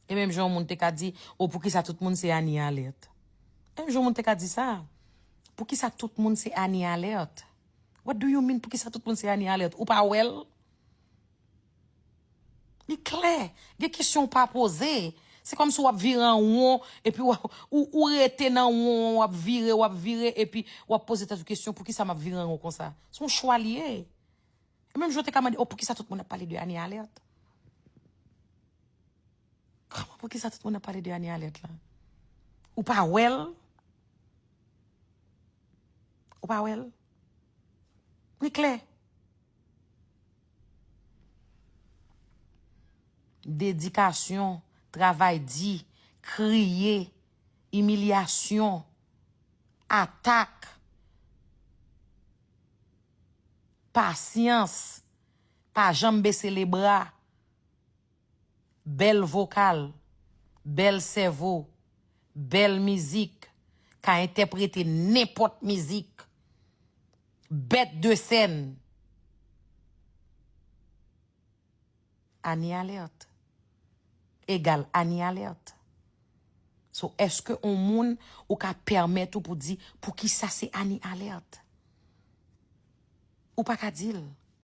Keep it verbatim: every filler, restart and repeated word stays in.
E menm jan yon moun te ka di, o, poukisa tout moun se Annie Alerte? Menm jan yon moun te ka di sa. Poukisa tout moun se Annie Alerte? What do you mean, poukisa tout moun se Annie Alerte? Ou pa wè l? Li klè. Gen kesyon w pa poze. Se kòmsi w ap vire an won, epi w, ou, ou rete nan won, w ap vire, w ap vire, epi w ap poze tèt ou kesyon, poukisa m ap vire an won konsa? Se yon chwa li ye. E menm jan w te ka mande, o, poukisa tout moun ap pale de Annie Alerte? Kòman, poukisa tout moun ap pale de Annie Alerte la? Ou pa wè l? Ou pa wè l? Li klè. Dedikasyon, travay di, kriye, imilyasyon, atak, pasyans, pa janm bese lebra, bèl vokal, bèl sèvo, bèl mizik, ka entèprete nenpòt mizik, bèt de sèn. Annie Alerte egal Annie Alerte. So, èske on moun ou ka pèmèt ou pou di, poukisa se Annie Alerte? Ou pa ka di l.